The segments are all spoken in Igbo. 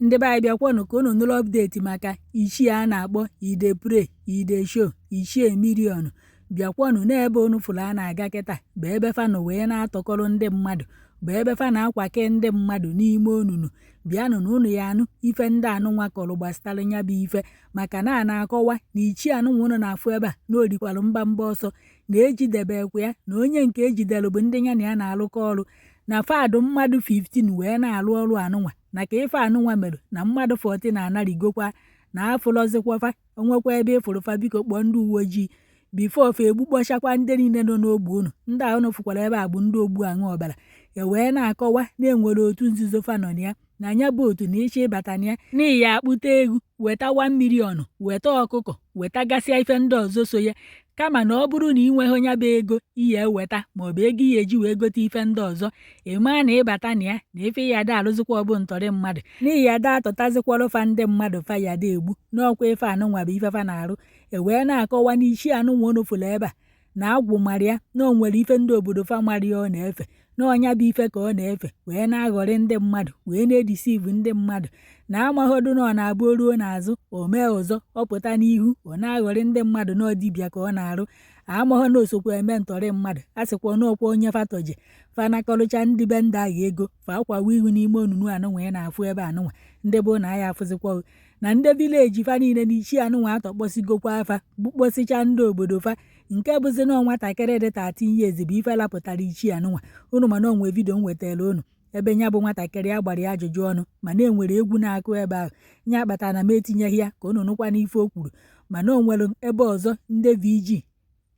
Ndị be anyị, bịakwanụ ka unu nụrụ update maka ichie a na-akpọ Ide Pray Ide Show, Ichie Million. Bịakwanụ n'ebe unu fụrụ a na-aga kịta bụ ebe fa nọ wee na-atọkọrọ ndị mmadụ, bụ ebe fa na-akwake ndị mmadụ n'ime onunu. Bịanụ na unu ya anụ ife ndị anụnwa kọrọ gbasara ya bụ ife, maka na a na-akọwa na ichie anụnwa unu na-afụ ebe a na o rikwalụ mbamba ọsọ, na ejidebekwa ya, na onye nke ejidere bụ ndị ya na ya na-alụkọ ọrụ, na fa dụ mmadụ 15 wee na-alụ ọrụ anụnwa, na ka ife anụnwa mere na mmadụ 14 anarigokwa na afụlọzikwa fa. O nwekwa ebe ị fụrụ fa, biko kpọọ ndị uwe ojii before fa egbukpọchakwa ndị niile nọ n'ogbe unu. Ndị a unu fụkwara ebe a bụ ndị ogbu aṅụ ọbara. E wee na-akọwa na enwere otu nzuzo fa nọ na ya, na ya bụ otu na ịchọ ịbata na ya n'ihi ya akpụta ego, weta 1 million, weta ọkụkọ, wetagasịa ife ndị ọzọ so ya. Kama na ọ bụrụ na ị nweghị ya bụ ego ihe eweta maọbụ ego ihe eji wee gote ife ndị ọzọ, ị maa na ịbata na ya na ife ya ada alụzikwa ọ bụ ntọrị mmadụ, n'ihi ya da atọtazikwọrọ fa ndị mmadụ fa ya da egbu n'ọkwa. Ife anụnwa bụ ife fa na-arụ. E wee na-akọwa na ichie anụnwa unu fụrụ ebe a na agwụ mara ya, na o nwere ife ndị obodo fa mara ya ọ na-efe, na ọnya bụ ife ka ọ na-efe wee na-aghọrị ndị mmadụ, wee na-edeceive ndị mmadụ, na amaghọdụ na ọ na-abụ o ruo n'azụ o mee ọzọ, ọ pụta n'ihu ọ na-aghọrị ndị mmadụ na dibịa ka ọ na-arụ. Amaghọ na osokwa eme ntọrị mmadụ. A sịkwa n'ọkwa onye fatọje fanakọrụcha ndị be ndị agha ego fa akwawa ihu n'ime onunu anụnwa ị na-afụ ebe anụnwa. Ndị bụ na ya afụzikwa na ndị village fa niile na ichie anụnwa atọkpọsigokwa afa, gbukpọsịcha ndị obodo fa, nke bụzi na nwatakịrị dị 13 years bụ ife lapụtara ichie anụnwa unu. Mana onwe video m wetara unu ebe ya bụ nwatakịrị a gbara ya ajụjụ ọnụ, mana enwere egwu na-akụ ebe ahụ, ya kpatara na m etinyeghị ya ka unu nụkwa n'ife o kwuru. Mana o nwere ebe ọzọ ndị VG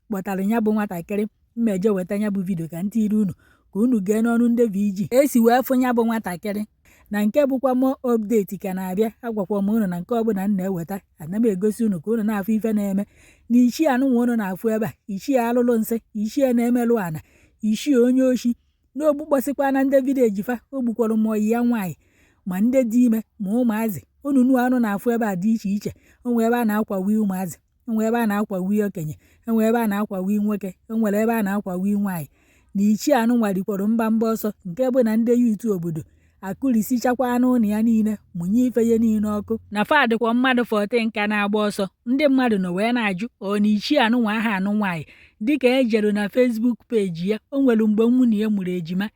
kpọtara ya bụ nwatakịrị mmeje weta ya bụ video ka ntiri unu ka unu gee n'ọnụ ndị VG esi wee fụ ya bụ nwatakịrị. Na nke bụkwa more update ka na-abịa. Agwakwa m unu na nke ọbụla m na-eweta, ana m egosi unu ka unu na-afụ ife na-eme na ichie anụnwa unu na-afụ ebe a, ichie alụlụ nsị, ichie na-emelụ ana, ichie onye oshi, na ogbukpọsịkwa na ndị village fa. O gbukwara ma ọyị ya nwaanyị, ma ndị dị ime, ma ụmụazị. Onunu anụ na-afụ ebe a dị iche iche. Onwe ebe a na-akwawi ụmụazị, enwe ebe a na-akwawi okenye, enwe ebe a na-akwawi nwoke, enwere ebe a na-akwawi nwaanyị. Na ichie anụnwa rikwara mbamba ọsọ, nke bụ na ndị youth obodo akụrisichakwa anụ ụlọ ya niile, mụnye ife ya niile ọkụ, na fa dịkwa mmadụ 14 ka na-agba ọsọ. Ndị mmadụ nọ wee na-ajụ, ọ na ichie anụnwa aha anụ nwaanyị? Dịka ejere na Facebook page ya, o nwere mgbe nwunye ya mụrụ ejima,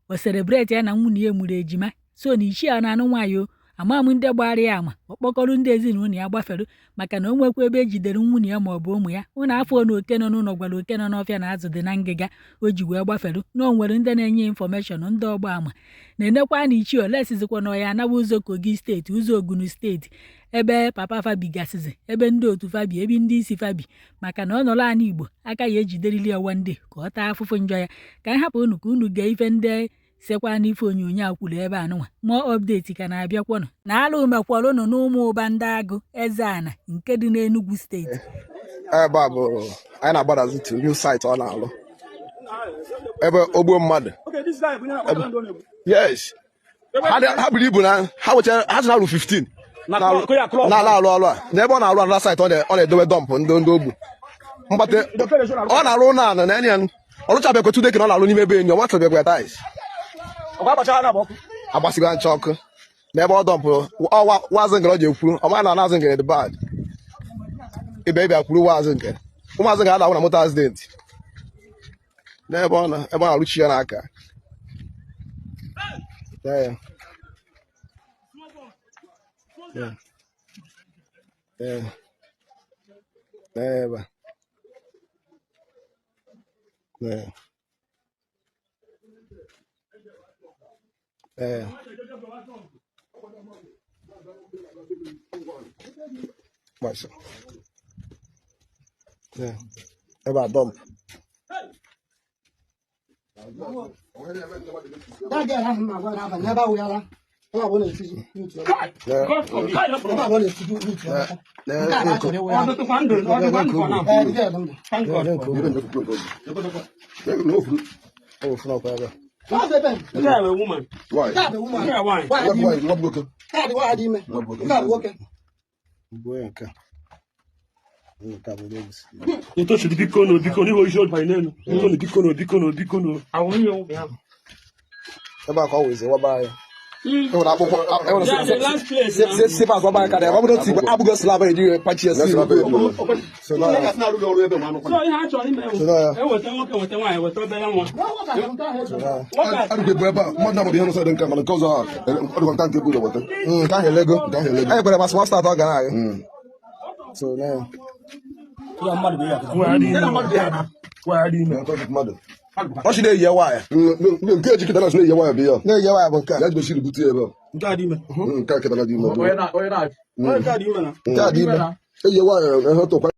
o celebrate ya na nwunye ya mụrụ ejima. So na ichie a na-anụ nwaanyị, o ama m ndị gbara ya ama, ọ kpọkọrọ ndị ezinụlọ ya gbafere, maka na o nwekwa ebe ejidere nwunye ya ma ọ bụ ụmụ ya. Ụnụ afọ na oke nọ n'ụlọ gwara oke nọ n'ọfịa na azụ dị na ngịga. O ji wee gbafere na o nwere ndị na-enye information, ndị ọgba ama na-enekwa na ichie olesizikwa na ọya anawa ụzọ Kogi State, ụzọ Ogunu State, ebe papa fa bigasịzi, ebe ndị otu fa bi, ebe ndị isi fa bi, maka na ọ nọrọ ala Igbo aka ya ejiderili ya one day ka ọ taa afụfụ njọ ya. Ka anyị hapụ unu ka unu gee ife ndị sekwa n'ife onyonyo a kwuru ebe anụnwa. More update ka na-abịakwanụ. Na alụ mekwara unu n'ụmụ ụba ndị agụ eze ana nke dị n'Enugu State. Ebe a bụ anyị na-agbadazi to new site ọ na-alụ ebe ogbuo mmadụ. Yes, ha buru ibu na ha wechara ha si na-alụ 15 na-alụ alụ ọrụ a na ebe ọ na-alụ another site ọ na-edobe dump ndị ogbu mgbate. Ọ na-alụ ụlọ ana na enyi ya ọ rụchabekwa tudeke na ọ na-alụ n'ime ebe enyi ọ gbasabekwa tiles, agbasigo ncha ọkụ n'ebe ọ dumpụrụ wazị ngere. Ọ ji ekwuru ọ ma na anazị ngere dị bad ebe ịbịa kwuru wazị ngere, ụmụazị ngere adawụ na moto accident n'ebe ọ na ebe ọ na-arụchi ya n'aka ya. Ebe a. Ee. Gbasa. Ee. Ebe a dump. That girl ahụ na-agwa n'abalị n'ebe ahụ ya la. Ebe abụọ na-etiji n'otu ebe. Ebe abụọ na-etiji n'otu ebe. Nke a na-achọrọ ịwụ ya. Ee, ndị a dị ndụ. Maazị Eben. Nke a bụ woman. Nke a bụ woman. Nke a nwaanyị. Nwaanyị dị ime. Nke a dị nwaanyị dị ime. Nke a bụ nwoke. Ntochiri biko no biko n'ihu isi ọdụ banye n'elu. Biko no biko no biko no biko no. Ebe a ka ọ wụzi waba anyị. Enwere akwụkwọ, enwere Yeah, the last place now. slippers ọba aka dị, ọ bụrụ otu igwe abụgo slab eji pachie si. So ihe a chọrọ ime bụ eweta nwoke, weta nwaanyị, weta obere nwa. Nwoke a Arụgbe bụ ebe a mmadụ na-agbado ihe n'ụsọ dị nke, mana nke ọzọ a ọ dịkwa nta nke bụ ụzọ weta. Nke ahụ elego. Nke ahụ elego. Anyị kwere ma small start ọ gara anyị. So na ya. Mmadụ. Ọ chị na-eyi waya. Nke eji kịta na na-eyi waya bụ ya. Na-eyi waya bụ nke a. Ya jibesiri bute ya ebe a. Nke a kịta na dị ime. Onye nke a dị ime na. Nke a dị ime. Eyi waya ihe tụkwa.